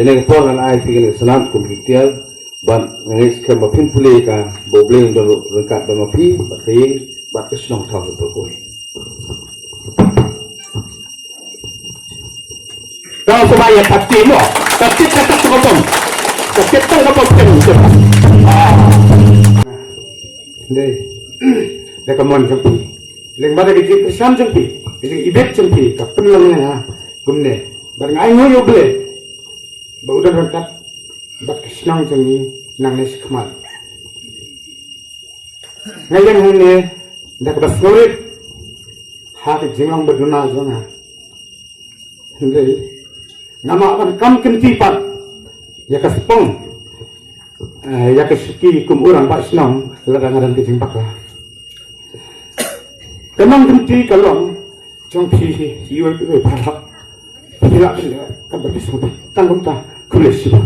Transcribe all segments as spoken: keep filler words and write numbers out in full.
Neng por ngan ai phi kane ka sanad kum ki tiar, bad ngan ngeit skhem ba phin pule ka, ba U Blei un don ryngkat bad ma phi, bad ka ïing, bad ka shnong thaw ka pyrkhat. Tang sa ba ïa ka ti mo, ka ti ka ta ka bom, ka ti ta ka bom ken ken. Dei, da ka mon jong phi, leng ba da ka jingkyrshan jong phi, ka jingibit jong phi, ka pynlong ïa nga kumne, bad nga ai nguh ïa U Blei ba u don ryngkat bad ka shnong jong ngi nangne shakhmat. Nga ïeng hangne da kaba sngewrit ha ka jinglong ba duna jong nga. Hynrei ngam lah ban kam kynti pat ïa ka spong, eh, ïa ka shaki kum u rangbah shnong lada nga don ka jingbakla. Ka nongkynti ka long jong phi, iwei pa iwei para. Phi lah ban leh kaba phi sngewbha. Tang kumta, khublei shibun.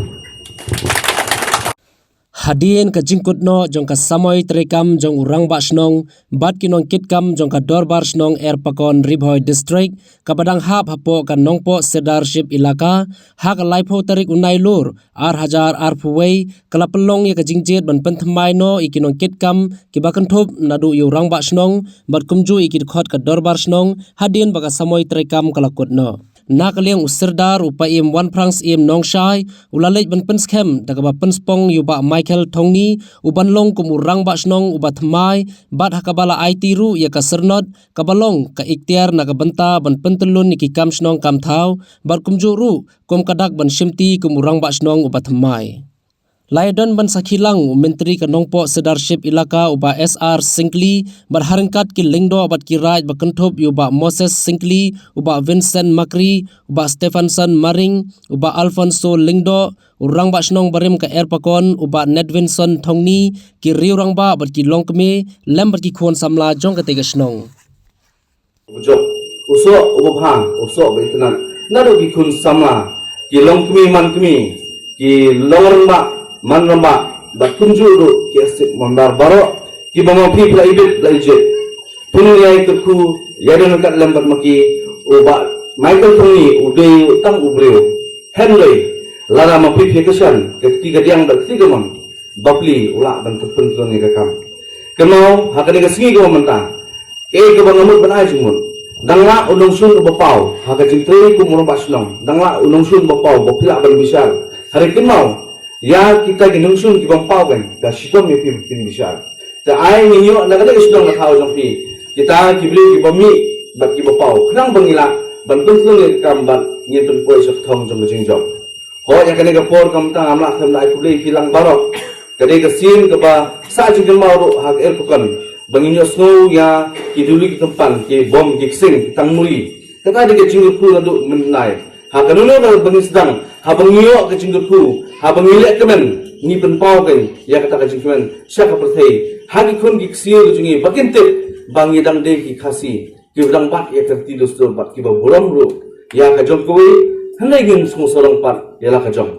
Hadien ka jingkut noh jong ka samoi treikam jong u rangbah shnong bad ki nongkitkam jong ka dorbar shnong Erpakon, Ri Bhoi District, kaba dang hap hapoh ka Nongpoh Sirdarship Elaka, ha ka laiphew tarik u Nailur ar hajar arphew wei, ka la pynlong ïa ka jingjied ban pynthymmai noh ïa ki nongkitkam kiba kynthup naduh ïa u rangbah shnong bad kumjuh ïa ki dkhot ka dorbar shnong, hadien ba ka samoi treikam ka la kut noh. Na ka liang u Sirdar u Paiem Wanphrang Syiem Nongshai u la leit ban pynskhem da kaba pynspong ïa u Bah Michael Thongni u ban long kum u rangbah shnong uba thymmai, bad ha kaba la aiti ruh ïa ka syrnod kaba long ka iktiar na ka bynta ban pyntyllun ïa ki kam shnong kam thaw, bad kumjuh ruh kum ka dak ban shimti kum u rangbah shnong uba thymmai. La ïadon ban sakhi lang u Myntri ka Nongpoh Sirdarship Elaka u Bah S R Syngkli, bad ha ryngkat ki lyngdoh bad ki raid ba kynthup ïa u Bah Moses Syngkli, u Bah Vincent Makri, u Bah Stephenson Maring, u Bah Alfonso Lyngdoh, u rangbah shnong barim ka Erpakon u Bah Nedvinson Thongni, ki riew rangbah bad ki longkmie, lem bad ki khun samla jong katei ka shnong. U jop, u soh uba bha, u soh ba itynnad, naduh ki khun samla, ki longkmie mankmie, ki long rangbah man rangbah, bad kumjuh ruh ki hasip mandar baroh, kiba ma phi phi la ibit la ijied. Phin ïai kyrkhu ïa don ryngkat lem bad ma ki. U Bah Michael Thongni u dei tang u briew, hynrei lada ma phi phi kyrshan ka kti ka diang bad ka kti ka mon, bapli u lah ban pyntyllun ïa ka kam. Kynmaw ha kane ka sngi kaba mynta, kaei kaba nga mut ban ai jingmut, dang lah u nongshun uba paw ha ka jingtrei kum u rangbah shnong, dang lah u nongshun uba paw ba phi lah ban bishar. Hynrei kynmaw, ïa kita ki nongshun ki bym paw kein, ka shitom ïa phi ba phin bishar. Te ai ngin ïoh na kane ka shnong ka thaw jong phi kita ki briew kiba mih bad kiba paw, khnang ba ngi lah ban pynslem ïa ka kam bad ngin pynpoi sha ka thong jong ka jingjop. Hooid, ïa kane ka por kumta ngam lah khlem da ai khublei ïa phi lang baroh. Ka dei ka sien kaba sah jingkynmaw ruh ha ka Erpakon ba ngin ïohsngew ïa ki duli ki kympan, ki bom, ki ksing, ki tangmuri. Kata dei ka jingkyrkhu naduh mynta. Ha kano kano kaba ngi sdang, haba ngi ïoh ka jingkyrkhu, haba ngi leh kmen, ngi pynpaw kein ïa kata ka jingkmen sha ka pyrthei, ha ki khun ki ksiew jong ngi ba kin tip ba ngi dang dei ki Khasi kiba dang bat ïa ka riti dustur bad kiba burom ruh ïa ka jong kawei, hynrei ngin sngewsarong pat ïa la ka jong.